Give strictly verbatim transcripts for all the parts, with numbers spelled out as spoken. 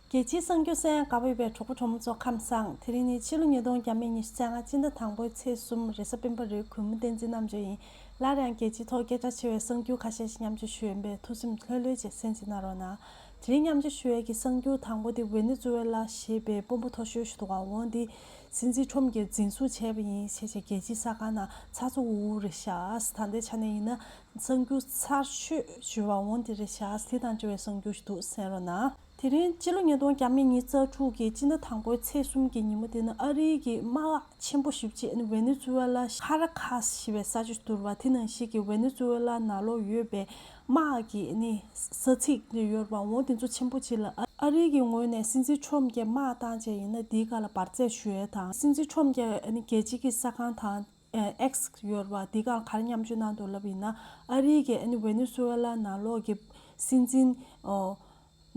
རྒྱལ་སྤྱིའི་གསར་འགྱུར་གསན་ཡག་དགའ་པོ་ཡོད་པའི་གྲོགས་པོ་གྲོགས་མོ་ཚོ་ཁམས་བཟང་། དེ་རིང་ནི་ཕྱི་ལོ་ཉིས་སྟོང་བརྒྱ་མེད་ཉི་ཤུ་རྩ་ལྔ་སྤྱི་ཟླ་དང་པོའི་ཚེས་གསུམ་རེས་གཟའ་སྤེན་པ་རེད། གུས་མོ་བསྟན་འཛིན་རྣམ་དཔྱོད་ཡིན། སླར་ཡང་རྒྱལ་སྤྱིའི་ཐོག་སྐད་གྲགས་ཆེ་བའི་གསར་འགྱུར་ཁ་ཤས་ཤིག་མཉམ་སྤྱོད་ཞུ་ཡིན་པས་ཐུགས་སེམས་ལྷོད་ལྷོད་བྱས་གསན་གཟིགས་གནང་རོགས་གནང་། དེ་རིང་མཉམ་སྤྱོད་ཞུ་ཡས་ཀྱི་གསར་འགྱུར་དང་པོ་དེ་ཝེ་ནེ་ཛུ་ཝེ་ལ་ཞེས་པའི་དཔོན་པོ་མཐོ་ཤོས་ཤིག་འདུག་ག་འོ་འདི་སྲིད་འཛིན་ཁྲོམ་གྱིས་འཛིན་བཟུང་བྱས་པ་ཡིན་ཞེས་བྱས་རྒྱལ་སྤྱིའི་གསར་ཁང་ནང་ཚ་ཚ་འུར་འུར་རེད་ཤག་ད་ལྟའི་ཆ་ནས་ཡིན་ན། གསར་འགྱུར་ཚར་ཤོས་ཞུ་བ་འོང་དེ་རེད་ཤག་དེ་དང་འབྲེལ་བའི་གསར་འགྱུར་ཞིག་འདུག་གསན་རོགས་གནང་། དེ་རིང་སྤྱི་ལོ་ཉིས་སྟོང་བརྒྱ་མེད་ཉི་ཤུ་རྩ་དྲུག་གི་སྤྱི་ཟླ་དང་པོའི་ཚེས་གསུམ་གྱི་ཉིན་མོ་དེ་ནི་ཨ་རིའི་གི་དམག་ཆེན་པོ་ཞེ་པོ་ཅིག་ཝེ་ནེ་ཛུ་ཝེ་ལ་ཁ་ར་ཁཱས་ཞེས་པའི་ས་ཆ་ཞིག་འདུག་ར་བ། དེ་ནང་བཞིན་གྱི་ཝེ་ནེ་ཛུ་ཝེ་ལ་ནང་ལོགས་ཡོད་པའི་དམག་གི་ནི་ས་ཚིགས་དེ་ཡོད་ར་བ། འོ་དེ་ཚོ་ཆེན་པོ་ཅིག་ལ་ཨ་རིའི་གི་ངོས་ནས་སྲིད་འཛིན་ཁྲོམ་གྱི་དམག་བཏང་བྱས་ཡིན་ན་དེའི་སྒང་ལ་འབར་རྫས་ཞུ་ཡས་དང་། སྲིད་འཛིན་ཁྲོམ་གྱི་ནི་རྒྱལ་སྤྱི་གི་གསར་ཁང་དང་། ཨེག་སི་ཡོད་ར་བ། དེ་ག་ག་རེ་མཉམ་སྤྱོད་གནང་འདུག་ལབ་ཡིན་ན། ཨ་རིའི་གི་ཨ་ནི་ཝེ་ནེ་ཛུ་ཝེ་ལ་ནང་ལོགས་ཀྱི་སྲིད་འཛིན་ཨོ་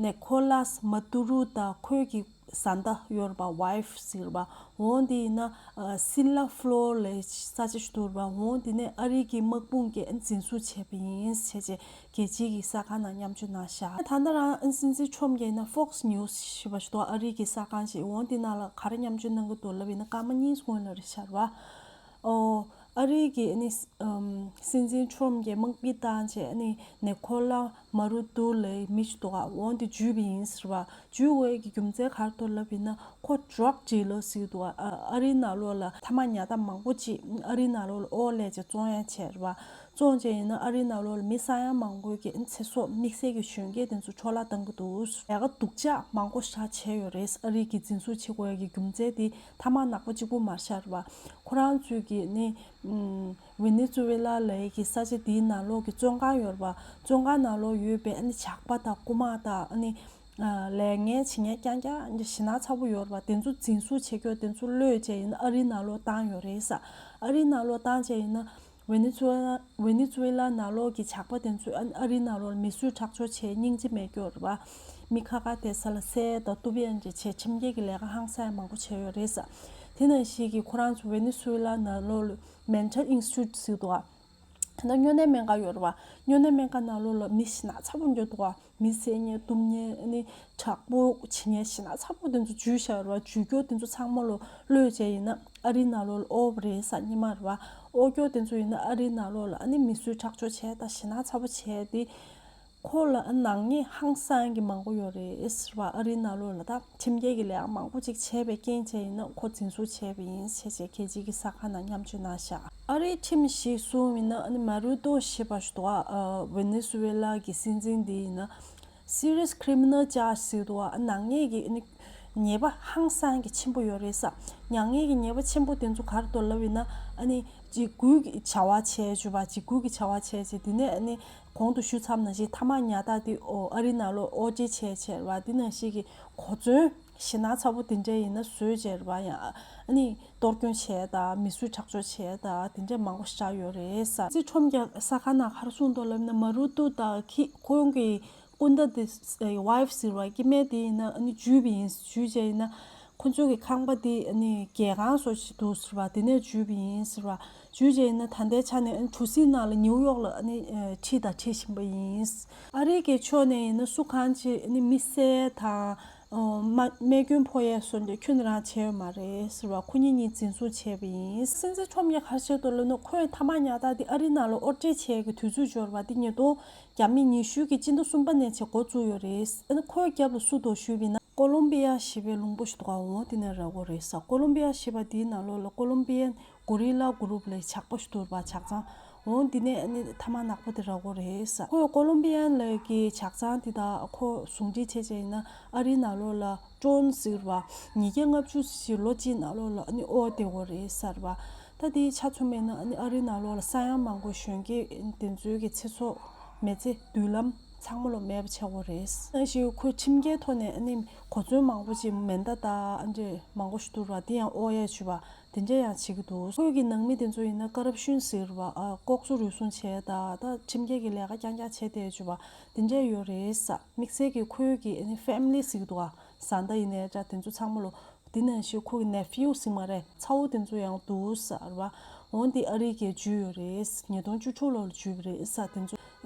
ནེ་ཁོ་ལཱས་མ་ཏུ་རུ་དང་ཁོའི་གི་བཟའ་ཟླ་ཡོད་ར་བ། ཝའེ་ཕི་ཟེར་བ། འོ་འདི་ཡིན་ན་ཨ་སིན་ལ་ཕློ་ལའི་ས་ཆ་ཞིག་འདུག་ར་བ། འོ་འདི་ནས་ཨ་རིའི་གི་དམག་དཔུང་གིས་ཨ་ནི་འཛིན་བཟུང་བྱས་པ་ཡིན་ཞེས་བྱས་རྒྱལ་སྤྱིའི་གི་གསར་ཁང་ནང་མཉམ་སྤྱོད་གནང་ཤག་ད་ལྟ་རང་ཨ་ནི་སྲིད་འཛིན་ཁྲོམ་གྱི་ཡིན་ན་ཧྥོག་སི་ནིའུ་སི་ཞེས་པ་ཞིག་འདུག་ཨ་རིའི་གི་གསར་ཁང་ཞིག་འོ་འདི་ནང་ལ་ག་རེ་མཉམ་སྤྱོད་གནང་གི་འདུག་ལབ་ཡིན་ན་སྐར་མ་གཉིས་སྔོན་ལ་རེད་ཤག་ར་བ། ཨོ། ཨ་རིའི་གི་ཨ་ནི་ཨམ་སྲིད་འཛིན་ཁྲོམ་གྱི་དམག་མི་བཏང་བྱས་ཨ་ནི་ནེ་ཁོ་ལ་མ་རུ་ཏུ་ལའི་མི་ཞིག་འདུག་ག་འོ་འདི་འཇུས་པ་ཡིན་ཟེར་བ། འཇུས་དགོས་ཀྱི་རྒྱུ་མཚན་ག་རེ་འདུག་ལབ་ཡིན་ན་ཁོ་ཌྲག་ཌི་ལར་ཟེར་གྱི་འདུག་ག་ཨ་ཨ་རིའི་ནང་ལོགས་ལ་ཐ་མག་ཉར་སྟངས་མང་པོ་ཅིག་ཨ་རིའི་ནང་ལོགས་ལ་ཨོ་ལས་བྱས་བཙོང་ཡ་བྱས་རེད་བ། བཙོང་བྱས་ཡིན་ན་ཨ་རིའི་ནང་ལོགས་ལ་མི་ས་ཡ་མང་པོའི་གི་ཚེ་སྲོག་དམིགས་བསལ་གྱི་གཞོན་སྐྱེས་དེ་ཚོ་འཕྲོ་བརླག་བཏང་གི་འདུག་ལས་ཀ་སྡུག་ཅག་མང་པོ་ཞིག་བྱས་ཡོད་རེད། ཨ་རིའི་གི་འཛིན་བཟུང་བྱེད་དགོས་ཡ་གི་རྒྱུ་མཚན་དེ་ཐ་མག་ནག་པོ་གཅིག་པུ་མ་རེད་ཤག་རེད་བ། ཁོ་རང་ཚོའི་གི་ནི་ཨམ་ཝེ་ནེ་ཛུ་ཝེ་ལ་ལའི་གི་ས་ཆ་དེའི་ནང་ལོགས་ཀྱི་བཙོན་ཁང་ཡོད་རེད་བ། བཙོན་ཁང་ནང་ལོགས་ཡོད་པའི་ཨ་ནི་ཇག་པ་དང་རྐུ་མ་དང་ཨ་ནི་ཨ་ལས་ངན་བྱེད་མཁན་རྐྱང་རྐྱང་ཨ་ནི་ཞེ་དྲག་ཚ་པོ་ཡོད་རེད་བ། དེ་ཚོ་འཛིན་བཟུང་བྱེད་རྒྱུ་དེ་ཚོ་གློད་བྱས་ཡིན་ན་ཨ་རིའི་ནང་ལོགས་བཏང་ཡོད་རེད་ས། ཨ་རིའི་ནང་ལོགས་བཏང་བྱས་ཡིན་ན། ཝེ་ནེ་ཛུ་ཝེ་ལ་ཝེ་ནེ་ཛུ་ཝེ་ལ་ནང་ལོགས་ཀྱི་ཇག་པ་དེ་ཚོས་ཨ་ཨ་རིའི་ནང་ལོགས་ལ་མི་གསོད་ཁྲག་སྦྱོར་བྱས་སྙིང་རྗེ་མེད་སྐྱོ་རེད་བ། མི་ཁ་ཁ་དེ་ས་ལ་བསད་དང་གཏུབ་ཡན་ཅེ་བྱས་ཁྲིམས་འགལ་གྱི་ལས་ཀ་ཧང་སང་ཡང་མང་པོ་བྱས་ཡོད་རེད་ས། དེ་ནང་བཞིན་གྱི་ཁོ་རང་ཚོ་ཝེ་ནེ་ཛུ་ཝེ་ལ་ནང་ལོགས་ལ་མེན་ཊལ་ཨིན་སི་ཊི་ཊུཊ་ཟེར་འདུག་བ། ད་སྨྱོ་ནད་སྨན་ཁང་ཡོད་རེད་བ། སྨྱོ་ནད་སྨན་ཁང་ནང་ལོགས་ལ་མི་ཞེ་དྲག་ཚ་པོ་འགྱོ་འདུག་བ། མི་བསད་མཁན་གཏུབ་མཁན་ཨ་ནི་དྲག་པོ་བྱེད་མཁན་ཞེ་དྲག་ཚ་པོ་དེ་ཚོ་འཇུས་བཞག་རེད་བ། འཇུས་སྐྱོར་དེ་ཚོ་ཚང་མ་ལོ་གློད་བྱས་ཡིན་ན་ཨ་རིའི་ནང་ལོགས་ལ་ཨོ་བ་རེད་ས་སྙེ་མ་རེད་བ། ཨོ་སྐྱོར་དེ་ཚོ་ཡིན་ན་ཨ་རིའི་ནང་ལོགས་ལ་ཨ་ནི་མི་གསོད་ཁྲག་སྦྱོར་བྱས་ད་ཞེ་དྲག་ཚ་པོ་བྱས་ཏེ། ཁོ་ལ་ཨ་ནག་ཉེས་ཧང་སང་གི་མང་པོ་ཡོད་རེད་ཟེར་བ། ཨ་རིའི་ནང་ལོགས་ལ་ད་ཁྲིམས་འགལ་གྱི་ལས་ཀ་མང་པོ་ཅིག་བྱས་པའི་རྐྱེན་བྱས་ཡིན་ན་ཁོ་འཛིན་བཟུང་བྱས་པ་ཡིན་ཞེས་བྱས་རྒྱལ་སྤྱིའི་གི་གསར་ཁང་ནང་མཉམ་སྤྱོད་གནང་ཤག་ཨ་རིའི་ཁྲིམས་ཤིག་གསུངས་ཡིན་ན་ཨ་ནི་མ་རུ་ཏོ་ཞེས་པ་ཞིག་འདུག་ཨ། ཝེ་ནེ་ཛུ་ཝེ་ལ་གི་སྲིད་འཛིན་འདི་ཡིན་ན། Serious criminal charge ཟེར་འདུག་ཨ། ནག་ཉེས་ཀྱི་ཨ་ནི་ཉེས་པ་ཧང་སང་གི་ཆེན་པོ་ཡོད་རེད་ས། ནག་ཉེས་ཀྱི་ཉེས་པ་ཆེན་པོ་དེ་ཚོ་ག་རེ་འདུག་ལབ་ཡིན་ན་ཨ་ནི་འཇིགས་སྐུལ་གྱི་བྱ་བ་བྱས་བྱུས་པ། འཇིགས་སྐུལ་གྱི་བྱ་བ་བྱས་བྱས་དེ་ནས་ཨ་ནི་གོང་དུ་ཞུས་ཚར་བ་ནང་བཞིན་ཐ་མག་ཉར་སྟངས་དེ་ཨོ་ཨ་རིའི་ནང་ལོགས་ཨོ་ཌི་བྱས་བྱས་རེད་བ། དེ་ནང་བཞིན་གྱི་གོ་མཚོན་ཞེ་དྲག་ཚ་པོ་དེ་འདྲ་ཡིན་ན་བཟོས་བྱས་རེད་བ། ཡང་ཨ་ནི་གཏོར་སྐྱོན་བྱས་དང་མི་གསོད་ཁྲག་སྦྱོར་བྱས་དང་དེ་འདྲ་མང་པོ་ཞིག་ཡོད་རེད་ས། སྲིད་ཁྲོམ་གྱི་གསར་ཁང་ནང་ག་རེ་གསུངས་འདུག་ལབ་ན་མ་རུ་ཏུ་དང་ཁི་ཁོང་གི་སྐུ་ཟླ་དེ་ཝའེ་ཕི་ཟེར་བ་སྐྱེ་དམན་དེ་ཡིན་ན་ཨ་ནི་འཇུས་པ་ཡིན། འཇུས་བྱས་ཡིན་ན། ཁོ་ཚོའི་གི་ཁང་པ་དེ་ཨ་ནི་རྒྱལ་ཁང་བཟོ་ཞིག་འདུག་ཟེར་བ། དེ་ནས་འཇུས་པ་ཡིན་ཟེར་བ། འཇུས་བྱས་ཡིན་ན་ད་ལྟའི་ཆ་ནས་ཨ་ནི་གྲུ་གཟིངས་ནང་ལ་ནིའུ་ཡོག་ལ་ཨ་ནི་ཨ་ཁྲིད་དང་ཁྲིད་བཞིན་པ་ཡིན། ཨ་རིའི་གི་ཕྱོགས་ནས་ཡིན་ན་སུ་གང་ཅིག་ཨ་ནི་མི་བསད་དང་ཨ་མ་རྨས་སྐྱོན་ཕོག་ཡས་སོགས་འདི་ཁྱོན་ནས་རང་བྱས་ཡོད་མ་རེད་ཟེར་བ། ཁོ་གཉིས་གཉིས་འཛིན་བཟུང་བྱས་པ་ཡིན། སྲིད་འཛིན་ཁྲོམ་གྱིས་ག་རེ་བྱས་འདུག་ལབ་ན་ཁོས་ཐ་མག་ཉར་སྟངས་འདི་ཨ་རིའི་ནང་ལ་ཨོ་ཊི་བྱས་ཀྱི་དུས་ཚོད་འབྱོར་བ་འདི་ཉིས་སྟོང་བརྒྱ་མེད་ཉི་ཤུ་གི་སྤྱི་ཟླ་གསུམ་པ་ནས་བྱས་འགོ་བཙུགས་ཡོད་རེད། ཨ་ནི་ཁོའི་རྒྱབ་ལ་སུ་འདུག་ཞུས་པ་ཡིན་ན། ཀོ་ལོམ་བི་ཡ་ཞེས་པའི་ལུང་པ་ཞིག་འདུག་ག་འོ་དེ་ནས་རག་གི་རེད་ས། ཀོ་ལོམ་བི་ཡ་ཞེས་པ་དེའི་ནང་ལོགས་ལ་ཀོ་ལོམ་བི་ཡན་གོ་རི་ལ་གུ་རུབ་ལ་ཇག་པ་ཞིག་འདུག་པ། ཇག་ཚང་། འོ་འདི་ནས་ཨ་ནི་ཐ་མག་ནག་པོ་དེ་རག་གི་རེད་ས། ཁོས་ཀོ་ལོམ་བི་ཡན་ལ་གི་ཇག་ཚང་དེ་དག་ཁོ་ཟུང་འབྲེལ་བྱས་བྱས་ཡིན་ན་ཨ་རིའི་ནང་ལོགས་ལ་ཌོན་ཟེར་བ་ཉིས་བརྒྱ་ལྔ་བཅུ་ཞིག་ལོ་གཅིག་ནང་ལོགས་ལ་ཨ་ནི་ཨོ་བསྡད་ཡོད་རེད་ཟེར་བ། ད་དེའི་ཆ་མཚོན་པ་ཡིན་ན་ཨ་ནི་ཨ་རིའི་ནང་ལོགས་ལ་ས་ཡ་མང་པོ་གཞོན་སྐྱེས་དེ་ཚོའི་གི་ཚེ་སྲོག་མི་ཚེ་མདུན་ལམ་ཚང་མ་ལོ་མེད་པ་ཆགས་ཡོད་རེད། ནང་བཞིན་ཁོས་ཁྲིམས་འགལ་ཐོག་ནས་ཨ་ནི་གོ་མཚོན་མང་པོ་ཅིག་མེ་མདའ་དང་ཨ་འདྲས་མང་པོ་ཞིག་འདུག་ར། དེ་ཡང་ཨོ་ཡ་བྱུས་པ་དེ་འདྲས་ཡང་བྱེད་ཀྱི་འདུག་ཁོའི་གི་ནང་མི་དེ་ཚོ་ཡིན་ན་ཀ་རབ་ཤུན་ཟེར་བ། ཨ་ལྐོག་བཟོ་རུལ་སུངས་བྱས་དང་ད་ཁྲིམས་འགལ་གྱི་ལས་ཀ་རྐྱང་རྐྱང་བྱས་བསྡད་བྱུས་པ་དེ་འདྲས་ཡོད་རེད་ས། དམིགས་བསལ་གྱི་ཁོའི་གི་ཨ་ནི་ཕེ་མི་ལི་ཟེར་གྱི་འདུག་ཨ། བཟའ་ཟླ་ཡིན་ནའི་འདྲ་དེ་ཚོ་ཚང་མ་ལོ། དེ་ནང་བཞིན་ཁོ་གི་ནེ་ཕིའུ་ཟེར་མ་རེད། ཚ་བོ་དེ་ཚོ་ཡང་འདུག་ཟེར་བ། འོན་ཏེ་ཨ་རིའི་གིས་འཇུས་ཡོད་རེད། ཉིས་སྟོང་བཅུ་དྲུག་ལོ་ལ་འཇུས་པ་རེད་ས། དེ་ཚོ་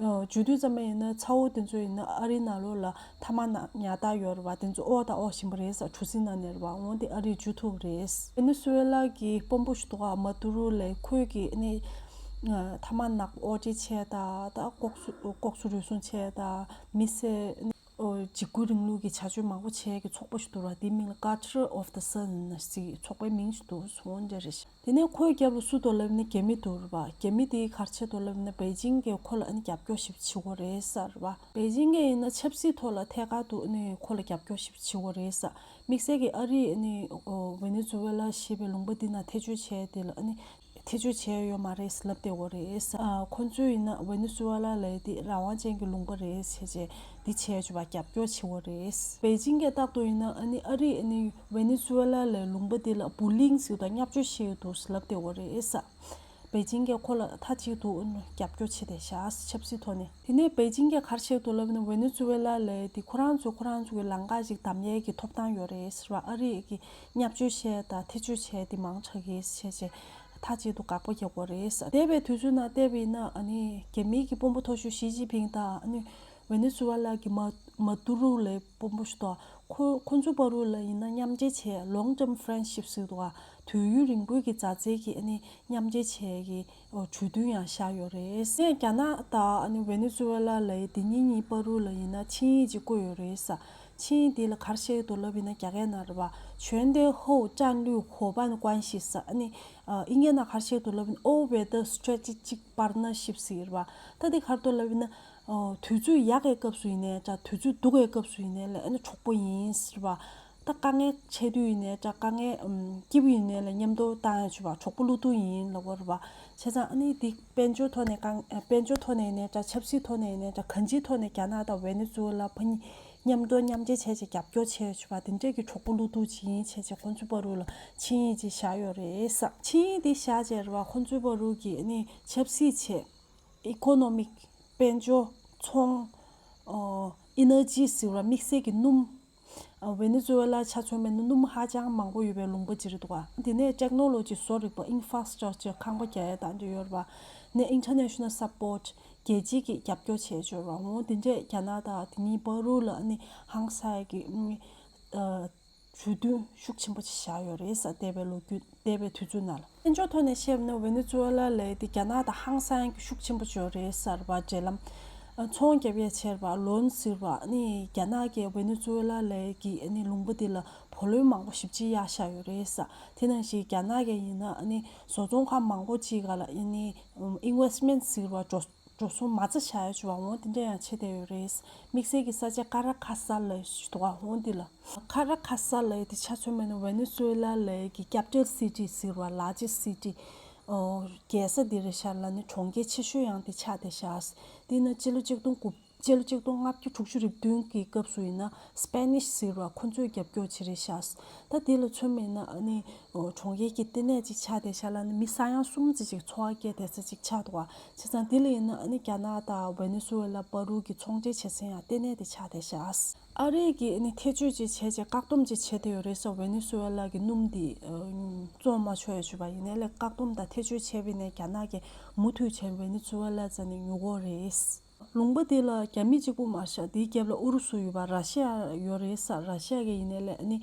འཇུས་དུས་ཙམ་པ་ཡིན་ན་ཚ་བོ་དེ་ཚོ་ཡིན་ན་ཨ་རིའི་ནང་ལོགས་ལ་ཐ་མག་ཉར་སྟངས་ཡོད་རེད་བ། དེ་ཚོ་འོག་དང་འོག་བཞིན་པ་རེད་ས། གྲུ་གཟིངས་ནང་ནས་རེད་བ། འོན་ཏེ་ཨ་རིས་འཇུས་ཐུབ་པ་རེད། ཝེ་ནེ་ཛུ་ཝེ་ལ་གི་དཔོན་པོ་ཞིག་འདུག་ག་མ་ཏུ་རུ་ལབ། ཁོས་གི་ནི་ཐ་མག་ནག་པོ་དབོར་འདྲེན་བྱས་ད་ད་ལྐོག་ཟ་ལྐོག་ཟ་རུལ་སུངས་བྱས་ད་མི་བསད། འཇིགས་སྐུལ་རིང་ལུགས་ཀྱི་བྱ་སྤྱོད་མང་པོ་བྱས་ཀྱི་ཚོགས་པ་ཞིག་འདུག་ར། དེའི་མིང་ལ་Garter of the Sun ཟེར་ཚོགས་པའི་མིང་ཞིག་འདུག་སོང་འདྲ་རེད། དེ་ནས་ཁོའི་རྒྱབ་ལ་སུ་འདུག་ལབ་ན་རྒྱ་མི་འདུག་ར་བ། རྒྱ་མི་དེའི་ག་རེ་བྱས་འདུག་ལབ་ན་པེ་ཅིང་གིས་ཁོ་ལ་ཨ་ནི་རྒྱབ་སྐྱོར་ཞིག་བྱེད་ཀྱི་ཡོད་རེད་ས་ར་བ། པེ་ཅིང་གིས་ཡིན་ན་ཆབ་སྲིད་ཐོག་ལ་ཐད་ཀར་དུ་ཨ་ནི་ཁོ་ལ་རྒྱབ་སྐྱོར་ཞིག་བྱེད་ཀྱི་ཡོད་རེད་ས། དམིགས་བསལ་གྱི་ཨ་རིས་ཨ་ནི་ཝེ་ནེ་ཛུ་ཝེ་ལ་ཞེས་པའི་ལུང་པ་འདི་ནང་ཐེ་བྱུས་བྱས་དེ་ལ་ཨ་ནི། ཐེ་བྱུས་བྱས་ཡོད་མ་རེད་ལབ་བསྡད་ཡོད་རེད། ཨ་ཁོ་ཚོས་ཡིན་ན་ཝེ་ནེ་ཛུ་ཝེ་ལ་ལབ་དེ་རང་དབང་ཅན་གྱི་ལུང་པ་རེད་ཟེར་བྱས་འདི་བྱས་ཆོག་པ་རྒྱབ་སྐྱོར་བྱེད་ཡོད་རེད། པེ་ཅིང་གིས་རྟག་ཏུ་ཡིན་ན་ཨ་ནི་ཨ་རིས་ཨ་ནི་ཝེ་ནེ་ཛུ་ཝེ་ལ་ལབ་ལུང་པ་དེ་ལ་བུ་ལིང་ཟེར་དང་བརྙས་བཅོས་བྱས་ཡོད་འདུག་ལབ་བསྡད་ཡོད་རེད། པེ་ཅིང་གིས་ཁོ་ལ་མཐའ་གཅིག་ཏུ་རྒྱབ་སྐྱོར་བྱས་བསྡད་ཤག་ཆབ་སྲིད་ཐོག་ནས། དེ་ནས་པེ་ཅིང་གིས་ག་རེ་བཤད་འདུག་ལབ་ན་ཝེ་ནེ་ཛུ་ཝེ་ལ་ལབ་དེ་ཁོ་རང་ཚོས་ཁོ་རང་ཚོ་གི་ལམ་ཁ་ཅིག་བདམས་ཡས་ཀྱི་ཐོབ་ཐང་ཡོད་རེད་ཟེར་བ། ཨ་རི་གི་བརྙས་བཅོས་བྱས་དང་ཐེ་བྱུས་བྱས་དེ་མང་དྲགས་ཀྱི་བྱས་བྱས་མཐའ་གཅིག་ཏུ་དགག་པ་རྒྱག་དགོས་རེད་ཟེར། འདས་པའི་དུས་ཚོད་ནང་བལྟས་པ་ཡིན་ན་ཨ་ནི་རྒྱ་མིའི་གི་དཔོན་པོ་མཐོ་ཤོས་ཞི་ཅིན་ཕིང་དང་ཨ་ནི་ཝེ་ནེ་ཛུ་ཝེ་ལ་གི་མ་མ་ཏུ་རུ་ལབ་དཔོན་པོ་ཞིག་འདུག་ཁོ་ཁོ་ཚོའི་བར་ལ་ཡིན་ན་མཉམ་འབྲེལ་བྱས་long term friendship ཟེར་འདུག་ག་དུས་ཡུན་རིང་པོའི་གི་མཛའ་བརྩེ་གི་ཨ་ནི་མཉམ་འབྲེལ་བྱས་ཀྱི་གྲོས་མཐུན་ཡང་བཞག་ཡོད་རེད། ཨ་ནི་རྒྱ་ནག་དང་ཨ་ནི་ཝེ་ནེ་ཛུ་ཝེ་ལ་ལབ་དེ་གཉིས་གཉིས་བར་ལ་ཡིན་ན་ཆིངས་ཡིག་ཅིག་བཀོད་ཡོད་རེད་ས། ཆིངས་ཡིག་དེ་ལ་ག་རེ་བཤད་འདུག་ལབ་ཡིན་ན་རྒྱ་སྐད་ནང་རེད་བ། 全天候战略伙伴关系ཟེར། ཨ་ནི་ཨིན་སྐད་ནང་ག་རེ་བཤད་འདུག་ལབ་ཡིན་ན་all weather strategic partnership ཟེར་རེད་བ། ད་དེ་ག་རེ་འདུག་ལབ་ཡིན་ན། དུས་ཚོད་ཡག་གི་སྐབས་སུ་ཡིན་ནའི་འདྲ། དུས་ཚོད་སྡུག་གི་སྐབས་སུ་ཡིན་ནའི་ལ་ཨ་ནི་གྲོགས་པོ་ཡིན་ཟེར་བ། ད་དཀའ་ངལ་འཕྲད་དུས་ཡིན་ནའི་འདྲ། དཀའ་ངལ་སྐྱིད་པོ་ཡིན་ནའི་ལ་མཉམ་དུ་བཏང་ཡ་བྱེད་པ་གྲོགས་པོ་བློ་མཐུན་ཡིན་ལབ་པ་རེད་བ། བྱས་ཙང་ཨ་ནི་འདི་དཔལ་འབྱོར་ཐོག་ནས་དཀའ་དཔལ་འབྱོར་ཐོག་ནས་ཡིན་ནའི་འདྲ། ཆབ་སྲིད་ཐོག་ནས་ཡིན་ནའི་འདྲ། གང་ཅིའི་ཐོག་ནས་རྒྱ་ནག་དང་ཝེ་ནེ་ཛུ་ཝེ་ལ་ཕ་གཉིས་མཉམ་དུ་མཉམ་འབྲེལ་བྱས་བྱས་རྒྱབ་སྐྱོར་བྱས་ཡོད་བྱེད་པ་དེ་འདྲས་ཀྱི་གྲོགས་པོ་བློ་མཐུན་ཅིག་ཡིན་བྱས་བྱས་ཁོང་ཚོའི་བར་རུ་ལ་ཆིངས་ཡིག་ཅིག་བཞག་ཡོད་རེད་ས། ཆིངས་ཡིག་དེ་བཞག་བྱས་རེད་བ། ཁོང་ཚོའི་བར་རུ་གི་ཨ་ནི་ཆབ་སྲིད་བྱས། Economic དཔལ་འབྱོར་ཚོང་། ཨོ། Energy ཟེར་བ་དམིགས་བསལ་གྱི་སྣུམ། ཨ་ཝེ་ནེ་ཛུ་ཝེ་ལ་ཆ་མཚོན་པ་ཡིན་ན་སྣུམ་ཧ་ཅང་མང་པོ་ཡོད་པའི་ལུང་པ་ཅིག་རེད་འདུག་ག་དེ་ནས་Technology བཟོ་རིག་པ་Infrastructure ཁང་པ་རྒྱག་ཡ་དང་འདྲ་ཡོད་རེད་བ། ནས་International Support རྒྱལ་སྤྱི་གི་རྒྱབ་སྐྱོར་བྱས་ཡོད་རེད་བ། འོ་དེ་འདྲས་རྒྱ་ནག་དང་དེ་གཉིས་བར་རུ་ལ་ཨ་ནི་ཧང་སང་གི་ཨ། གྲོས་མཐུན་ཤུགས་ཆེན་པོ་ཅིག་བཞག་ཡོད་རེད་ས། འདས་པའི་ལོ་རྒྱུས་འདས་པའི་དུས་ཚོད་ནང་ལ། དཔལ་འབྱོར་ཐོག་ནས་བཤད་ན་ཝེ་ནེ་ཛུ་ཝེ་ལ་ལབ་དེ་རྒྱ་ནག་དང་ཧང་སང་གི་ཤུགས་ཆེན་པོ་ཅིག་ཡོད་རེད་ས་རེད་བ། འབྲེལ་ལམ་ཚོང་རྒྱབ་ཡས་བྱས་རེད་བ། ལོན་ཟེར་བ་ནི་རྒྱ་ནག་གིས་ཝེ་ནེ་ཛུ་ཝེ་ལ་ལབ་གི་ནི་ལུང་པ་དེ་ལ་བུ་ལོན་མང་པོ་ཞེ་པོ་ཅིག་གཡར་བཞག་ཡོད་རེད་ས། དེ་ནང་བཞིན་རྒྱ་ནག་གིས་ཡིན་ན་ནི་བཟོ་ཚོང་ཁང་མང་པོ་ཅིག་ག་ལ་ནི་Investment ཟེར་བ་འགྲོ་འགྲོ་སོང་མ་རྩ་བཞག་ཡ་བྱུང་བ་འོང་དེ་འདྲ་ཡང་བྱེད་བསྡད་ཡོད་རེད། དམིགས་བསལ་གྱི་ས་ཆ་ཀ་ར་ཁ་ས་ལ་ཞུ་དོ་བ་འོང་འདི་ལ། ཀ་ར་ཁ་ས་ལ་དེ་ཆ་མཚོན་མེད་ན་ཝེ་ནེ་ཛུ་ཝེ་ལ་ལ་གི་Capital City ཟེར་བ་Largest City ཨོ་རྒྱལ་ས་འདི་རེད་ཤག་ལ་ནི་གྲོང་ཁྱེར་ཆེ་ཤོས་ཡང་དེ་ཆགས་བསྡད་ཤག་དེ་ནི་སྤྱི་ལོ་ཆིག་སྟོང་དགུ་སྤྱི་ལོ་ཆིག་སྟོང་ལྔ་བརྒྱ་དྲུག་ཅུ་རེ་བདུན་གྱི་སྐབས་སུ་ཡིན་ན་Spanish ཟེར་བ་ཁོ་ཚོས་རྒྱབ་སྐྱོར་བྱེད་རེད་ཤག་ད་དེ་ལ་མཚོན་མེད་ན་ཨ་ནི་གྲོང་ཁྱེར་གྱི་ལྟེ་གནས་ཅིག་ཆགས་བསྡད་ཤག་ལ་ནི་མི་ས་ཡ་གསུམ་ཙམ་ཅིག་འཚོ་བ་སྐྱེལ་བསྡད་ས་ཅིག་ཆགས་འདུག་བ། བྱས་ཙང་དེ་ལ་ཡིན་ན་ཨ་ནི་རྒྱ་ནག་དང་ཝེ་ནེ་ཛུ་ཝེ་ལ་བར་དུ་གི་ཚོང་འབྲེལ་བྱེད་སའི་ཡང་ལྟེ་གནས་དེ་ཆགས་བསྡད་ཤག་ཨ་རི་གིས་ཨ་ནི་ཐེ་བྱུས་ཅིག་བྱས་རྗེས་བཀག་སྡོམ་ཅིག་བྱས་བསྡད་ཡོད་རེད་ཟེར། ཝེ་ནེ་ཛུ་ཝེ་ལ་གི་སྣུམ་དེ་བཙོང་མ་ཆོག་ཡ་བྱས་པ་ཡིན་ནའི་ལས་བཀག་སྡོམ་དང་ཐེ་བྱུས་བྱས་པ་ཡིན་ནའི་རྒྱ་ནག་གིས་མུ་མཐུད་བྱས་ཝེ་ནེ་ཛུ་ཝེ་ལ་རྩ་ནས་ཉོ་གི་ཡོད་རེད། ལུང་པ་དེ་ལ་རྒྱ་མི་གཅིག་པུ་མ་ཟད་དེའི་རྒྱབ་ལ་ཨུ་རུ་སུ་ཡོད་པ། ར་ཤི་ཡ་ཡོད་རེད་ཟེར། ར་ཤི་ཡ་གིས་ཡིན་ནའི་ལས་ཨ་ནི་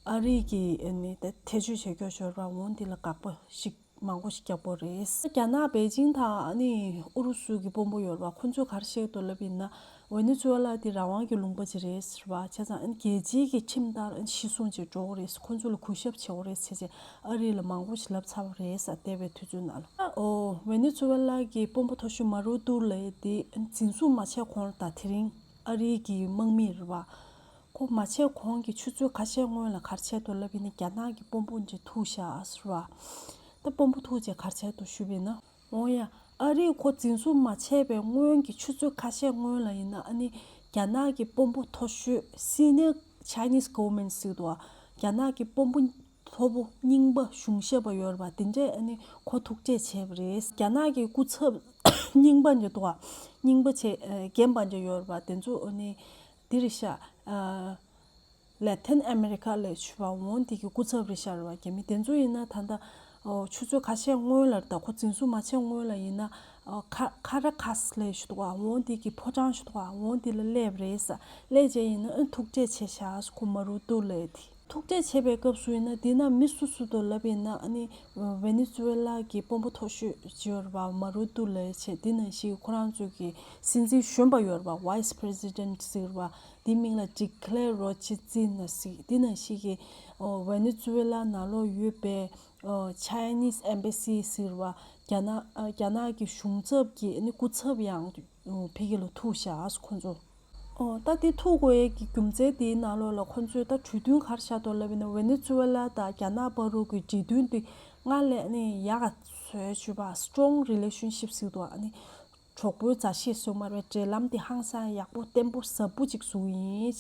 ཨ་རི་གིས་ཨ་ནི་ཐེ་བྱུས་བྱེད་རྒྱུ་ཡོད་རེད་པ། འོ་འདི་ལ་དགག་པ་ཞིག་མང་པོ་ཞིག་རྒྱག་དགོས་རེད། རྒྱ་ནག་པེ་ཅིང་དང་ཨ་ནི་ཨུ་རུ་སུ་གི་དཔོན་པོ་ཡོད་རེད་པ། ཁོ་ཚོས་ག་རེ་བཤད་འདུག་ལབ་ཡིན་ན་ཝེ་ནེ་ཛུ་ཝེ་ལ་དེ་རང་དབང་གི་ལུང་པ་ཅིག་རེད་ཟེར་བ། བྱས་ཙང་ཨ་ནི་རྒྱལ་སྤྱིའི་གི་ཁྲིམས་ལྟར་ཨ་ནི་ཤི་གསོན་ཅིག་འགྲོ་གི་རེད། ཁོ་ཚོ་ལ་གུས་ཞབས་བྱེད་དགོས་རེད་ཟེར་བྱས་ཨ་རི་ལ་མང་པོ་ཞིག་ལབ་ཚར་བ་རེད་ཟེར། འདས་པའི་དུས་ཚོད་ནང་ལ། ཨོ། ཝེ་ནེ་ཛུ་ཝེ་ལ་གི་དཔོན་པོ་མཐོ་ཤོས་མ་རུ་ཏུ་ལབ་དེ་འཛིན་བཟུང་མ་བྱས་གོང་ལ་ད་དེ་རིང་ཨ་རིའི་གི་དམག་མི་རེད་པ། ཁོ་མ་བྱས་གོང་གི་ཆུ་ཚོད་ཁ་ཤས་སྔོན་ལ་ག་རེ་བྱས་འདུག་ལབ་ཡིན་ན་རྒྱ་ནག་གི་དཔོན་པོ་འདི་ཐུག་ཤག་ཟེར་བ། ད་དཔོན་པོ་ཐུག་རྗེས་ག་རེ་བྱས་འདུག་ཞུས་པ་ཡིན་ན། འོ་ཡ། ཨ་རིས་ཁོ་འཛིན་བཟུང་མ་བྱས་པའི་སྔོན་གྱི་ཆུ་ཚོད་ཁ་ཤས་སྔོན་ལ་ཡིན་ན་ཨ་ནི་རྒྱ་ནག་གི་དཔོན་པོ་མཐོ་ཤོས་Senior Chinese Government ཟེར་འདུག་བ། རྒྱ་ནག་གི་དཔོན་པོ་མཐོ་པོ་རྙིང་པ་གཞུང་ཞབས་པ་ཡོད་རེད་པ། དེ་འདྲས་ཨ་ནི་ཁོ་ཐུག་འཕྲད་བྱས་པ་རེད། རྒྱ་ནག་གི་སྐུ་ཚབ་རྙིང་པ་འདི་འདུག་བ། རྙིང་པ་བྱས་རྒན་པ་འདི་ཡོད་རེད་པ། དེ་ཚོ་ཨ་ནི་འདི་རེད་ཤག Latin America ལ་ཆུ་བ་འོང་དེ་གི་སྐུ་ཚབ་རེད་ཤག་རེད་པ། རྒྱ་མི་དེ་ཚོ་ཡིན་ན་ད་ལྟ་ ཨོ། ཆུ་ཚོད་ཁ་ཤས་སྔོན་ལ་ད་ཁོ་འཛིན་བཟུང་མ་བྱས་སྔོན་ལ་ཡིན་ན། ཨོ། ཁ་ཁ་ར་ཁཱས་ལབ་ཞུ་འདུག་ག་འོ་འདི་གི་ཕོ་བྲང་ཞུ་འདུག་ག་འོ་འདི་ལ་སླེབས་རེད་ས། སླེབས་རྗེས་ཡིན་ན་ཨ་ཐུག་འཕྲད་བྱས་བཞག་ཁོ་མ་རུ་ཏུ་ལབ་དེ། ཐུག་འཕྲད་བྱས་པའི་སྐབས་སུ་ཡིན་ན་འདི་ན་མི་སུ་སུ་དང་ལབ་ཡིན་ན་ཨ་ནི་ཝེ་ནེ་ཛུ་ཝེ་ལ་གི་དཔོན་པོ་མཐོ་ཤོས་ཅིག་ཡོད་རེད་པ། མ་རུ་ཏུ་ལབ་བྱས་འདི་ནང་བཞིན་ཁོ་རང་ཚོའི་གི་སྲིད་འཛིན་གཞོན་པ་ཡོད་རེད་པ། Vice President ཟེར་བ། དེ་མིང་ལ་ཌི་ཀླེ་རོ་ཆི་ཙི་ན་ཟེར། དེ་ནང་བཞིན་གྱི་ཨོ་ཝེ་ནེ་ཛུ་ཝེ་ལ་ནང་ལོགས་ཡོད་པའི་ཨོ་Chinese Embassy ཟེར་བ། རྒྱ་ནག་ཨ་རྒྱ་ནག་གི་གཞུང་ཚབ་ཀྱི་ཨ་ནི་སྐུ་ཚབ་ཡང་ཨོ་ཕ་གི་ལ་ཐུག་བཞག་ཁོ་ཚོ། ཨོ་ད་དེ་ཐུག་དགོས་ཡས་ཀྱི་རྒྱུ་མཚན་དེའི་ནང་ལོགས་ལ་ཁོ་ཚོས་ད་གྲོས་མཐུན་ག་རེ་བཞག་འདུག་ལབ་ཡིན་ན། ཝེ་ནེ་ཛུ་ཝེ་ལ་དང་རྒྱ་ནག་བར་དུ་གི་འབྲེལ་མཐུན་དེ་སྔར་ལས་ཨ་ནི་ཡག་ག་བཟོས་བཅུག་པ། Strong relationship ཟེར་འདུག་ཨ་ནི། གྲོགས་པོའི་མཛའ་བཤེས་སུ་མར་བའི་འབྲེལ་ལམ་དེ་ཧང་སང་ཡག་པོ་བརྟན་པོ་ཟབ་པོ་ཅིག་བཟོ་གི་ཡིན་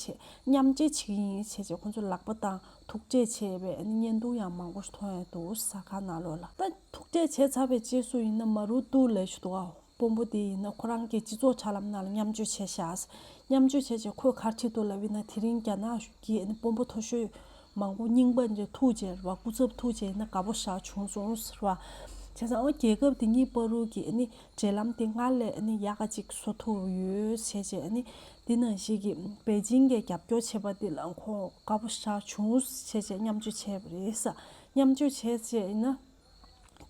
བྱས། མཉམ་འབྲེལ་བྱེད་ཀྱི་ཡིན་བྱས་བྱས་ཁོང་ཚོ་ལག་པ་བཏང་ཐུག་འཕྲད་བྱས་པའི་བརྙན་ཐུང་ཡང་མང་པོ་ཞིག་མཐོང་ཡ་འདུག་གསར་ཁང་ནང་ལོགས་ལ། ད་ཐུག་འཕྲད་བྱས་ཚར་བའི་རྗེས་སུ་ཡིན་ན་མ་རུ་ཏུ་ལབ་ཞུ་འདུག་ཨ། དཔོན་པོ་དེ་ཡིན་ན་ཁོ་རང་གི་སྤྱི་ཚོགས་དྲ་ལམ་ནང་ལ་མཉམ་སྤྱོད་བྱས་ཤག་མཉམ་སྤྱོད་བྱས་བྱས་ཁོས་ག་རེ་བྲིས་འདུག་ལབ་ཡིན་ན། དེ་རིང་རྒྱ་ནག་གི་དཔོན་པོ་མཐོ་ཤོས་མང་པོ་རྙིང་པ་འདྲ་ཐུག་བྱས་རེད་པ། སྐུ་ཚབ་ཐུག་བྱས་ཡིན་ན་དགའ་པོ་ཞེ་དྲག་བྱུང་སོང་ཟེར་བ། བྱས་ཙང་ཨོ་རྒྱལ་ཁབ་དེ་གཉིས་བར་དུ་གི་ཨ་ནི་འབྲེལ་ལམ་དེ་སྔར་ལས་ཨ་ནི་ཡག་ག་ཅིག་བཟོ་ཐུབ་ཡོད་བྱས་བྱས། ཨ་ནི་དེ་ནང་བཞིན་གྱི་པེ་ཅིང་གིས་རྒྱབ་སྐྱོར་བྱས་པ་དེ་ལ་ཁོང་དགའ་པོ་ཞེ་དྲག་བྱུང་བྱས་བྱས་མཉམ་སྤྱོད་བྱས་པ་རེད་ས། མཉམ་སྤྱོད་བྱས་བྱས་ཡིན་ན།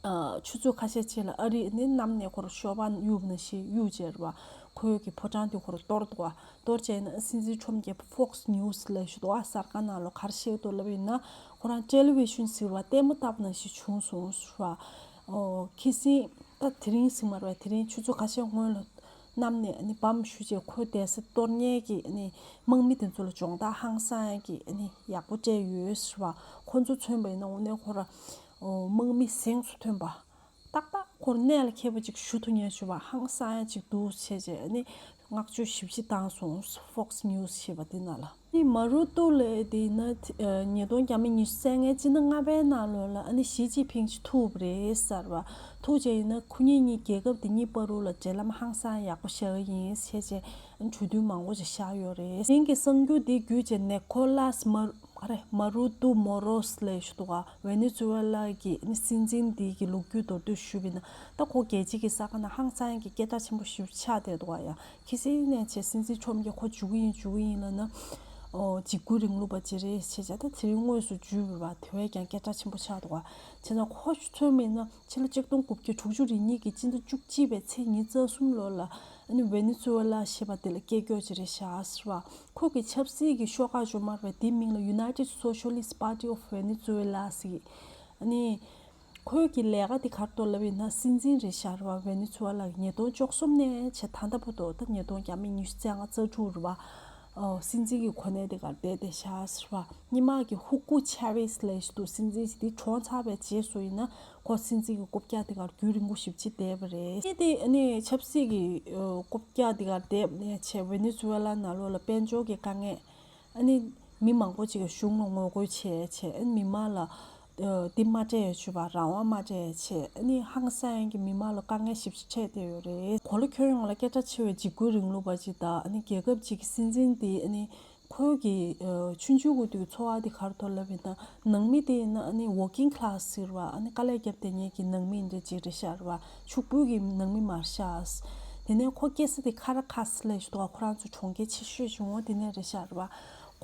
ཨ་ཆུ་ཚོད་ཁ་ཤས་རྗེས་ལ་ཨ་རི་ནི་གནམ་ནས་ཁོ་རང་ཤོག་སྦག་གཡུག་ནང་བཞིན་གཡུག་བྱས་རེད་པ། ཁོའི་གི་ཕོ་བྲང་དེ་ཁོ་རང་གཏོར་འདུག་ག་གཏོར་བྱས་ན་སྲིད་འཛིན་ཁྲོམ་གྱིས་Fox News ལབ་ཞུ་འདུག་ག་གསར་ཁང་ནང་ལོགས་ག་རེ་བཤད་འདུག་ལབ་ཡིན་ན། ཁོ་རང་ཊེ་ལི་ཝི་ཤན་ཟེར་བ་ལྟད་མོ་ལྟ་བུ་ནང་བཞིན་བྱུང་སོང་ཟེར་བ། ཨོ་ཁི་སིང་ད་དེ་རིང་ཟེར་མ་རེད་པ། དེ་རིང་ཆུ་ཚོད་ཁ་ཤས་སྔོན་ལ། གནམ་ནས་ཨ་ནི་འབམ་གཞུས་བྱས་ཁོའི་བསྡད་ས་གཏོར་མཁན་གྱི་ཨ་ནི་དམག་མི་དེ་ཚོ་ལ་སྦྱོང་བརྡར་ཧང་སང་གི་ཨ་ནི་ཡག་པོ་སྤྲད་ཡོད་ཟེར་བ། ཁོ་ཚོ་མཚོན་པ་ཡིན་ན་དངོས་གནས་ཁོ་ར་ཨོ་དམག་མི་གཟེངས་སུ་ཐོན་པ། ཏག་ཏག་ཁོར་གནད་ལ་འཁེལ་བ་ཅིག་ཞུ་ཐུབ་མཁན་ཞུ་བ་ཧང་སང་ཡ་ཅིག་འདུག་བྱས་བྱས་ཨ་ནི་བསྔགས་བརྗོད་ཞེ་པོ་ཅིག་བཏང་སོང་། Fox News ཞེས་པ་དེ་ནང་ལ། ནི་མ་རུ་ཏུ་ལས་དེ་ཡིན་ན་ཉིས་སྟོང་ཉི་ཤུ་རྩ་ལྔའི་སྤྱི་ཟླ་ལྔ་པའི་ནང་ལོགས་ལ་ཨ་ནི་ཞི་ཅིན་ཕིང་ཅིག་ཐུག་པ་རེད་ཟེར་བ། ཐུག་བྱས་ཡིན་ན་ཁོ་གཉིས་གཉིས་རྒྱལ་ཁབ་དེ་གཉིས་བར་དུ་ལ་འབྲེལ་ལམ་ཧང་སང་ཡག་པོ་བཞག་གི་ཡིན་ཟེར་བྱས་གྲོས་མཐུན་མང་པོ་ཞིག་བཞག་ཡོད་རེད། དེང་གི་གསར་འགྱུར་འདི་བརྒྱུད་བྱས་ནེ་ཁོ་ལཱས་མ་ག་རེ་མ་རུ་ཏུ་མོ་རོས་ལབ་ཞུ་འདུག་ག་ཝེ་ནེ་ཛུ་ཝེ་ལ་གི་ཨ་ནི་སྲིད་འཛིན་འདི་གི་ལོ་རྒྱུས་མདོར་བསྡུས་ཞུས་པ་ཡིན་ན། ད་ཁོ་རྒྱལ་སྤྱི་གི་གསར་ཁང་ནང་ཧང་སང་ཡག་གི་སྐད་གྲགས་ཆེན་པོ་ཞེ་པོ་ཆགས་བསྡད་འདུག་ག་ཡ། ཁི་སིང་ནས་བྱས་སྲིད་འཛིན་ཁྲོམ་གྱིས་ཁོ་འཇུག་གི་ཡིན་འཇུག་གི་ཡིན་ལབ་ན། ཨོ་འཇིགས་སྐུལ་རིང་ལུགས་པ་ཅིག་རེད་ཟེར་བྱས་ད་དེ་རིང་དངོས་སུ་འཇུས་པ་རེད་པ། དེ་བས་ཀྱང་སྐད་གྲགས་ཆེན་པོ་ཆགས་འདུག་ག་བྱས་ཙང་ཁོ་མཚོན་པ་ཡིན་ན་ཕྱི་ལོ་ཆིག་སྟོང་དགུ་བརྒྱ་དྲུག་ཅུ་རེ་གཉིས་ཀྱི་སྤྱི་ཟླ་བཅུ་གཅིག་པའི་ཚེས་ཉི་ཤུ་རྩ་གསུམ་ལོ་ལ་ཨ་ནི་ཝེ་ནེ་ཛུ་ཝེ་ལ་ཞེས་པ་དེ་ལ་སྐད་སྐྱོར་ཅིག་རེད་ཤག་ཟེར་བ། ཁོ་གི་ཆབ་སྲིད་ཀྱི་ཤོག་ཁག་ཅིག་མར་བས་དེའི་མིང་ལ་United Socialist Party of Venezuela ཟེར། ཨ་ནི། ཁོའི་གི་ལས་ཀ་དེ་ག་རེ་འདུག་ལབ་ཡིན་ན་སྲིད་འཛིན་རེད་ཤག་རེད་པ། ཝེ་ནེ་ཛུ་ཝེ་ལ་གི་ཉིས་སྟོང་བཅུ་གསུམ་ནས་བྱས་ད་ལྟ་བར་དུ་ད་ཉིས་སྟོང་ཉི་ཤུ་རྩ་ལྔ་རྩ་དྲུག་རེད་པ། ཨོ་སྲིད་འཛིན་གྱི་གོ་གནས་དེ་གར་བསྡད་བསྡད་ཤག་ཟེར་བ། སྔོན་མ་གི་ཧུ་གོ་ཆ་ཝེས་ལབ་ཞིག་འདུག་སྲིད་འཛིན་ཞིག་དེ་གྲོངས་ཚར་བའི་རྗེས་སུ་ཡིན་ན་ཁོ་སྲིད་འཛིན་གྱི་རྐུབ་བཀྱག་དེ་གར་རྒྱུན་རིང་པོ་ཞེ་པོ་ཅིག་བསྡད་པ་རེད། ཨེ་དེ་ཨ་ནི་ཆབ་སྲིད་ཀྱི་ཨོ་རྐུབ་བཀྱག་དེ་གར་བསྡད་ནས་བྱས་ཝེ་ནེ་ཛུ་ཝེ་ལ་ནང་ལོགས་ལ་དཔལ་འབྱོར་གྱི་དཀའ་ངལ། ཨ་ནི་མི་མང་པོ་ཅིག་གིས་གཞུང་ལ་ངོ་རྒོལ་བྱས་བྱས་ཨ་ནི་མི་མང་ལ་ཨ་འདི་མ་སྤྲད་ཡ་བྱུས་པ་རང་དབང་མ་སྤྲད་བྱས་ཨ་ནི་ཧང་སང་ཡག་གི་མི་མང་ལ་དཀའ་ངལ་ཞེ་པོ་ཅིག་འཕྲད་བསྡད་ཡོད་རེད། གོ་ལ་ཁྱོན་ཡོངས་ལ་སྐད་གྲགས་ཆེ་བའི་འཇིགས་སྐུལ་རིང་ལུགས་པ་ཅིག་དང་ཨ་ནི་རྒྱལ་ཁབ་ཅིག་གི་སྲིད་འཛིན་འདི་ཨ་ནི་ཁོའི་གི་ཨ་ཆུང་ཆུང་གི་དུས་འཚོ་བ་འདི་ག་རེ་འདུག་ལབ་ཡིན་ན་ནང་མི་དེ་ཡིན་ན་ཨ་ནི་working class ཟེར་བ་ཨ་ནི་དཀའ་ལས་བརྒྱབ་བསྡད་མཁན་གྱི་ནང་མི་འདྲ་ཅིག་རེད་ཤག་རེད་པ། ཕྱུག་པོའི་གི་ནང་མི་མ་རེད་ཤག་དེ་ནས་ཁོ་སྐྱེས་ས་དེ་ཁ་ར་ཁཱས་ལབ་ཞིག་འདུག་ཁོ་རང་ཚོ་གྲོང་ཁྱེར་ཆེ་ཤོས་ཅིག་འོ་དེ་ནས་རེད་ཤག་རེད་པ།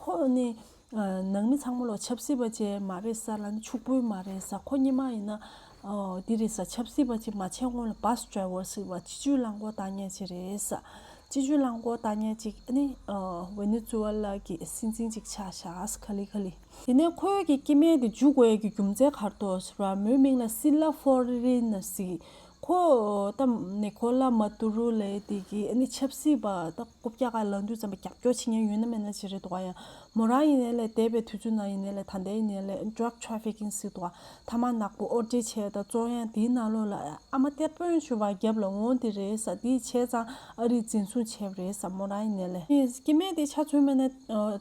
ཁོ་ནི་ཨ་ནང་མི་ཚང་མ་ལོ་ཆབ་སྲིད་པ་ཅིག་མ་རེད་ས་ལ་ནི་ཕྱུག་པོའི་མ་རེད་ས། ཁོ་སྔོན་མ་ཡིན་ན་ཨོ་འདི་རེད་ས། ཆབ་སྲིད་པ་ཅིག་མ་བྱས་སྔོན་ལ་bus driver ཟེར་བ་སྤྱི་སྤྱོད་རླངས་འཁོར་བཏང་མཁན་ཅིག་རེད་ས། སྤྱི་སྤྱོད་རླངས་འཁོར་བཏང་མཁན་ཅིག་ཨ་ནི་ཨོ་ཝེ་ནེ་ཛུ་ཝེ་ལ་གི་སྲིད་འཛིན་ཅིག་ཆགས་ཤག་ས་ག་ལེ་ག་ལེ། དེ་ནས་ཁོའི་གི་སྐྱེ་དམན་དེ་འཇུ་དགོས་ཡ་གི་རྒྱུ་མཚན་ག་རེ་འདུག་ཟེར་བ་མོའི་མིང་ལ་སི་ལ་ཧྥོ་རི་ན་ཟེར། ཁོ་ད་ནི་ཁོ་ལ་མ་ཏུ་རུ་ལབ་དེ་གི་ཨ་ནི་ཆབ་སྲིད་པ་ད་རྐུབ་བཀྱག་ག་ལངས་དུས་ཙམ་པ་རྒྱབ་སྐྱོར་བྱེད་མཁན་ཡོད་ན་མེད་ན་ཅིག་རེད་འདུག་ག་ཡང་མོ་རང་ཡིན་ནའི་ལས་འདས་པའི་དུས་ཚོད་ནང་ཡིན་ནའི་ལས་ད་ལྟའི་ཡིན་ནའི་ལས་drug trafficking ཟེར་འདུག་ག་ཐ་མག་ནག་པོ་ཨོར་ཌར་བྱས་དང་བཙོང་ཡ་དེའི་ནང་ལོགས་ལ་ཨ་མ་གཏེར་དཔོན་ཞུ་བ་རྒྱབ་ལ་འོང་དེ་རེད་ས། དེ་བྱས་ཙང་ཨ་རིས་འཛིན་བཟུང་བྱས་པ་རེད་ས། མོ་རང་ཡིན་ནའི་ལས་སྐྱེ་དམན་དེ་ཆ་མཚོན་པ་ན་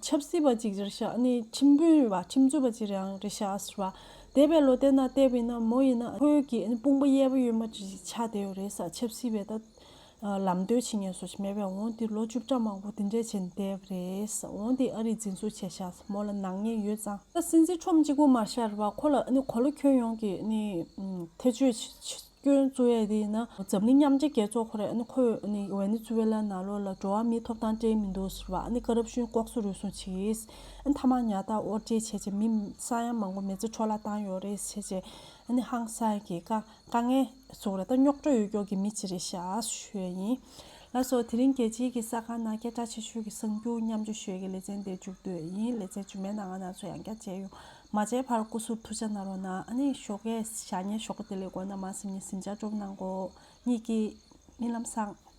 ཆབ་སྲིད་པ་ཅིག་རེད་ཤག་ཨ་ནི་ཁྲིམས་དཔོན་ཡོད་པ་ཁྲིམས་རྩོད་པ་ཅིག་རང་རེད་ཤག་ཟེར་བ། འདས་པའི་ལོ་དེ་ན་བལྟས་པ་ཡིན་ན་མོ་ཡིན་ན་ཁོའི་གི་ཨ་ནི་དཔུང་པ་གཡས་པ་གཡོན་མ་ཅིག་ཆགས་བསྡད་ཡོད་རེད་ས། ཆབ་སྲིད་པའི་ད་ ལམ་སྟོན་བྱེད་མཁན་སུ་ཞིག་མེད་པས། འོང་དེ་ལོ་བཅུ་ཕྲག་མང་པོ་དེ་འདྲས་བྱས་ནས་བསྡད་པ་རེད། འོང་དེ་ཨ་རིས་འཛིན་བཟུང་བྱས་ཤག་མོ་ལ་ནག་ཉེས་ཡོད་ཙང་། ད་སྲིད་འཛིན་ཁྲོམ་གཅིག་པུ་མ་ཤར་བ་ཁོ་ལ་ཨ་ནི་གོ་ལ་ཁྱོན་ཡོངས་ཀྱི་ཨ་ནི་ཐེ་བྱུས་སྐྱོན་བཙུགས་ཡས་དེ་ཡིན་ན། འཛམ་གླིང་མཉམ་འབྲེལ་རྒྱལ་ཚོགས་ཁོ་རེ་ཨ་ནི་ཁོས་ཨ་ནི་ཝེ་ནེ་ཛུ་ཝེ་ལ་ནང་ལོགས་ལ་འགྲོ་བ་མིའི་ཐོབ་ཐང་སྤྲད་མི་འདུག་ཟེར་བ། ཨ་ནི་ཀ་རབ་ཤོན་ལྐོག་ཟ་རུལ་སུངས་བྱས། ཨ་ནི་ཐ་མག་ཉར་ཐག་དབོར་འདྲེན་བྱས་བྱས་མི་ས་ཡ་མང་པོ་མི་ཚེ་འཕྲོ་བརླག་བཏང་ཡོད་རེད་ཟེར་བྱས། ཨ་ནི་ཧང་སང་གི་དཀའ་དཀའ་ངལ་བཟོ་གི་རེད། ད་རྙོག་དྲ་ཡོད་མཁན་གྱི་མི་ཅིག་རེད་ཤག་ཞུ་ཡས་ཡིན། ལགས་སོ། དེ་རིང་རྒྱལ་སྤྱིའི་གི་གསར་ཁང་ནང་སྐད་གྲགས་ཆེ་ཤོས་ཀྱི་གསར་འགྱུར་མཉམ་སྤྱོད་ཞུ་ཡས་ཀྱི་ལེ་ཚན་དེ་མཇུག་བསྡུ་ཡས་ཡིན། ལེ་ཚན་རྗེས་མའི་ནང་ང་རང་ཚོ་ཡང་བསྐྱར་མཇལ་ཡོང་། མ་མཇལ་བར་སྐུ་གཟུགས་ཐུགས་ཅག་གནང་རོགས་གནང་། ཨ་ནི་ཞོགས་ཀས་ཞག་ཉལ་ཞོགས་ཀ་བདེ་ལེགས། དགོང་དག་མ་གསུམ་ཉིན་ཟིང་ཆ་སྤྲོ་པོ་གནང་གོ། གཉིད་སྐྱིད། རྨི་ལམ་བཟང་།